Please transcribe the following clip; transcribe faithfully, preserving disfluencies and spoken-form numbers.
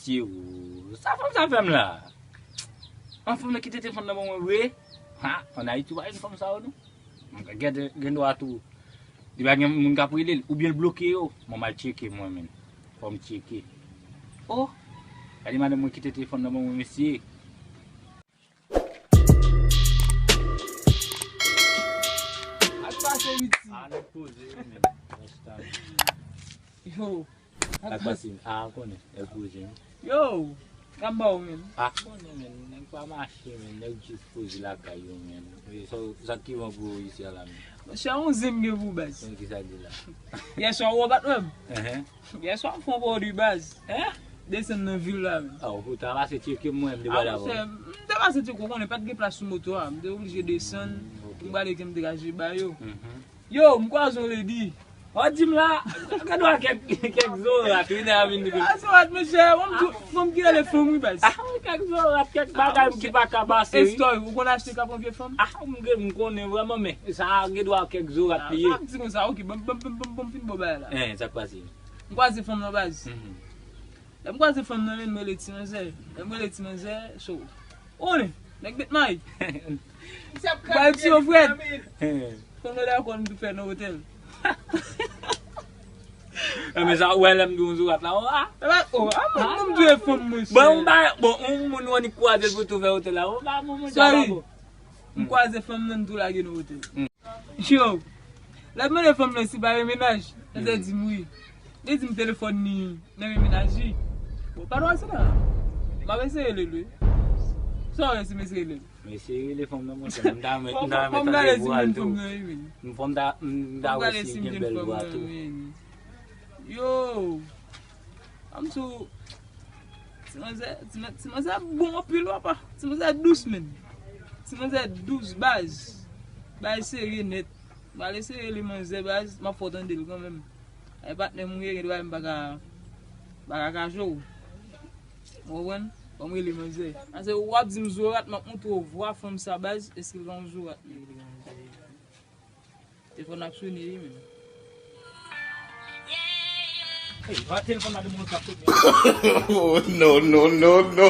Mesye, o, sa fanm sa fè m la? An fanm nan kite telefòn nan ban mwen vre? Ha, ann Ayiti w pa jwenn fanm sa yo non. Mwen gen, gen dwa tou. Li pa gen moun k ap rele l, oubyen l bloke yo. Mwen m al tcheke mwen menm. Fò m tcheke. O, gade madanm mwen kite telefòn nan ban mwen, mesye. Ak pase Witi. A, nèg poze wi menm. Yo. Ak pase. A, konnen, nèg poze wi. Yo. Kòman w menm? A, konnen menm, nèg pa mache menm, nèg jis poze lakay yo menm. Sa, sa ki van pou isi a la menm? Monchè, yon zen m gen pou baz. Konn kisa di la? Yèswa ou pa t wè m? Enhen. Yèswa m fè yon pwodui baz. Enhen. Desann nan vil la menm. A, ou ta pase tcheke mwen, m te pale avè w. A, monchè, m te pase tcheke w, konnen pa t gen plas sou moto a. M te oblije desann pou m gade ke m te ka jwe ba yo. Yo, m kwaze yon lady. Ou di m la, gade w kèk, kèk zorat wi, nèg a vin di. A, zorat, mesye, yon m tou, yon m ki rele fanm wi baz. A, kèk zorat, kèk bagay ki pa ka pase wi. Estoy, ou konn achte ka pran vye fanm? A, m gen, m konnen vrèman, men sa gen dwa kèk zorat li ye. A, sa m di konsa, oke, ban m, ban m, ban m, ban m, ban m fin bo bagay la. Enhen, sa k pase? M kwaze fanm nan baz. Lè m kwaze fanm nan, men m rele ti manzè. Lè m rele ti manzè, so. Ou konnen, nèg met may. Bay ti yo frèt. Fanm nan dakò nou tou fè nan otèl. Enben sa, ou wè lè m di w zorat la, o, a. Epa, o, a, mwen, mwen m touye fanm mwen. Bon, ou ba, bon, yon moun ou annik kwaze l pou tou fè otèl la, ou ba, bon, moun sa pa bon. M kwaze fanm nan, m tou lage nan otèl. Yo, lè m mande fanm nan si pa yon mennaj, li te di m wi. Li di m telefòn li nan men mennaj li. Bon, pa dwa se la. M ap eseye rele l wi. Sa w wè si m eseye rele l? M eseye rele fanm nan, monchè, m ta renmen, m ta renmen tande vwa l tou. Fò m ta, m ta wè si l gen bèl vwa tou. Yo, m sou Ti manzè, ti man-, ti manzè bon anpil, papa. Ti manzè dous, menn. Ti manzè dous, baz. Baz serye nèt. M al eseye li manzè, baz, m ap fè w tande l kanmenm. Ay patnè m ou ye, gen dwa m pa ka, pa ka kache w. Ou konprann? Ban m rele manzè. Paske w ap di m zorat, m ap montre w vwa fanm sa, baz, èske l pa yon zorat, menn. Telefòn ap sone wi, menn. Hey, va telefòn la de moun k ap sone. Oh, no, no, no, no.